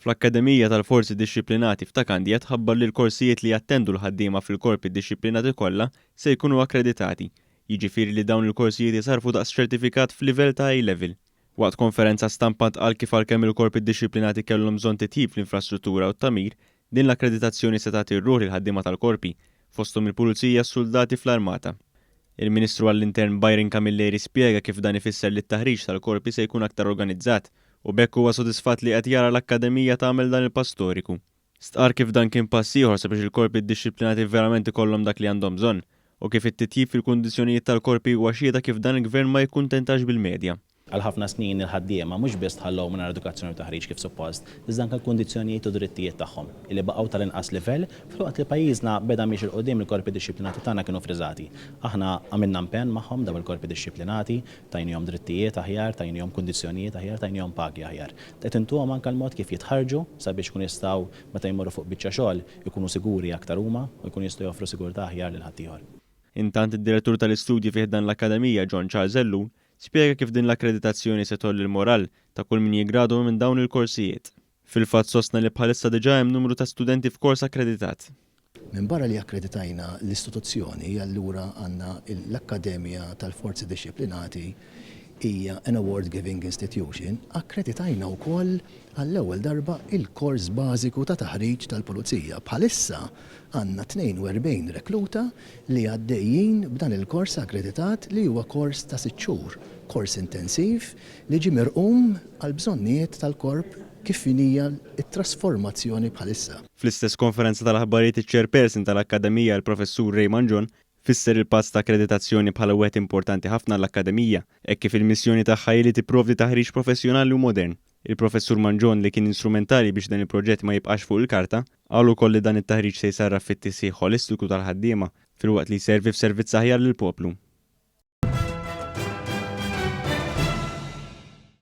Fl-Akkademija tal-Forzi Dixxiplinati f'Ta' Kandja tħabbar li l-korsijiet li jattendu l-ħaddiema fil-korpi dixxiplinati kollha se jkunu akkreditati, jiġifieri li dawn il-korsijiet isarrfu daqs ċertifikat f'livell ta' A-Level. Waqt konferenza stampa ntqal kif għalkemm il-korpi dixxiplinati kellhom bżonn titjib fl-infrastruttura u t-tagħmir, din l-akkreditazzjoni se tagħti r-ruħ lill-ħaddiema tal-korpi, fosthom il-pulizija u s-suldati fl-armata. Il-Ministru għall-Intern Byron Camilleri spjega kif dan ifisser li t-taħriġ tal-korpi se jkun aktar organizzat u b'hekk huwa sodisfatt li qed jara l-Akkademija tagħmel dan il-pass storiku. Stqarr kif dan kien pass ieħor sabiex il-korpi ddixxiplinati verament ikollhom dak li għandhom bżonn u kif it-titjib fil-kundizzjonijiet tal-korpi huwa xhieda kif dan il-Gvern ma jikkuntentax bil-medja. Għal ħafna snin il-ħaddiema mhux biss tħallew mingħajr edukazzjoni u taħriġ kif suppost, iżda anke l-kundizzjonijiet u drittijiet tagħhom, li baqgħu tal-inqas livell, filwaqt li pajjiżna beda miexi 'l quddiem il-korpi dixxiplinati tagħna kienu friżati. Aħna għamilna impenn magħhom dawn il-korpi dixxiplinati, tajnihom drittijiet aħjar, tajnihom kundizzjonijiet aħjar, tajnihom pagi aħjar. Qed intuhom anke l-mod kif jitħarrġu sabiex ikunu jistgħu meta jmorru fuq biċċa xogħol ikunu siguri aktar huma u jkunu jistgħu joffru sigurtà aħjar lil ħaddieħor. Intant id-Direttur tal-Istudji fi ħdan l-Akkademija John Charles Ellul Spjega kif din l-akkreditazzjoni se tgħolli l-moral ta' kull min jiggradwa minn dawn il-korsijiet. Fil-fatt sostna li bħalissa diġà hemm numru ta' studenti f'kors akkreditat. Minbarra li akkreditajna l-istituzzjoni, allura għandna l-Akkademja tal-Forzi Dixxiplinati hija an award giving institution, akkreditajna wkoll għall-ewwel darba il-kors bażiku ta' taħriġ tal-Pulizija. Bħalissa għandna 42 rekluta li għaddejjin b'dan il-kors akkreditat li huwa kors ta' sitt xhur, kors intensiv li ġie mirqum għall-bżonnijiet tal-Korp kif inhija t-trasformazzjoni bħalissa. Fl-istess konferenza tal-aħbarijiet iċ-Chairperson tal-Akkademija il-Professur Ray Mangion fisser il-pass ta' akkreditazzjoni bħala wieħed importanti ħafna għall-Akkademija hekk kif il-missjoni tagħha hi li tipprovdi taħriġ professjonali u modern. Il-Professur Mangion li kien instrumentali biex dan il-proġett ma jibqax fuq il-karta, qal ukoll li dan it-taħriġ se jsarraf fit-tisħiħ ħolistiku tal-ħaddiema filwaqt li jservi f'servizz aħjar lill-poplu.